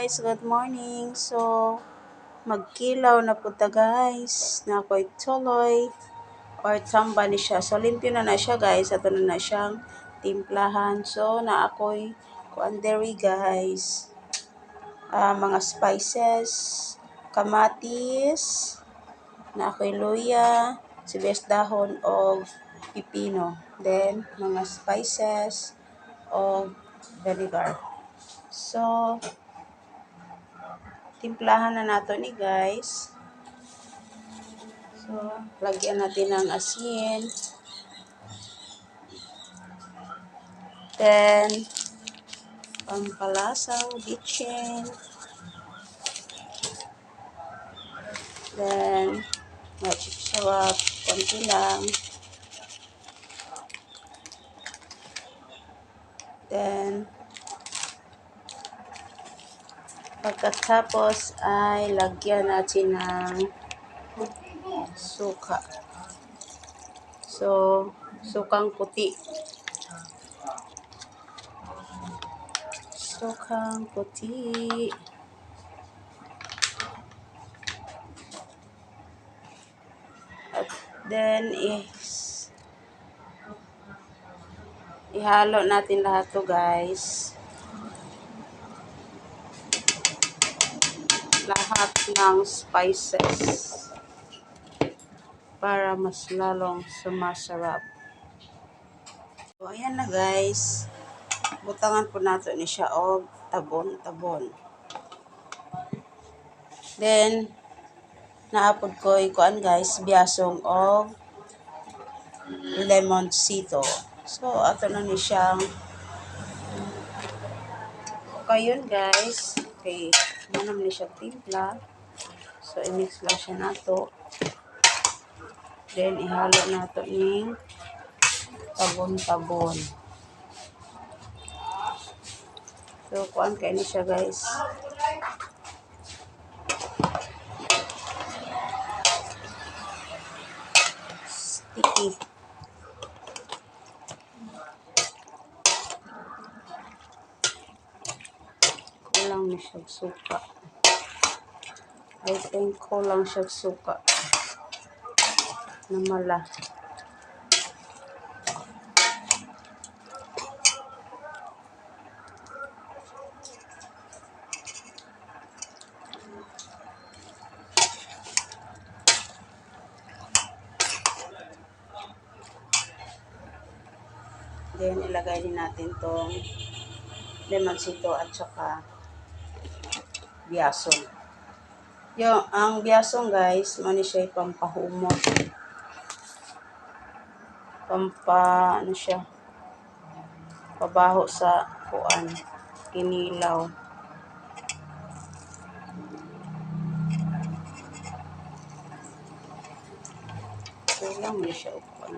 Guys, good morning. So, magkilaw na po ta, guys. Na ako'y tuloy or tamba ni siya. So, limpyo na na siya, guys. Ato na na siyang timplahan. So, na ako'y kuan diri, guys. Mga spices, kamatis, na ako'y luya, sibuyas dahon og pipino. Then, mga spices og vinegar. So, timplahan na nato ni, guys. So, lagyan natin ng asin. Then, pampalasang bitchin. Then, magic sarap, konti lang. Then, pagkatapos ay lagyan natin ng suka. So, sukang puti. Sukang puti. At then, is ihalo natin lahat to, guys. Lahat ng spices para mas lalong sumasarap. So, ayan na, guys. Butangan po nato ni siya og tabon-tabon. Then, naapod ko ikuan, guys, biasong og lemoncito. So, ato na ni siyang okay yun, guys. Okay, manam ni siya timpla. So, i-mix lang siya nato. Then, ihalo nato ning tabon-tabon. So, kuan kay ni siya, guys. Sticky. Kulang ni siya suka. I think kulang siya suka. Namala. Then, ilagay din natin tong lemoncito at saka biasong. Yung, ang biasong, guys, mani siya pampahumot. Pampa, ano siya, pabaho sa kuan, kinilaw. Kulang mo siya og kuan.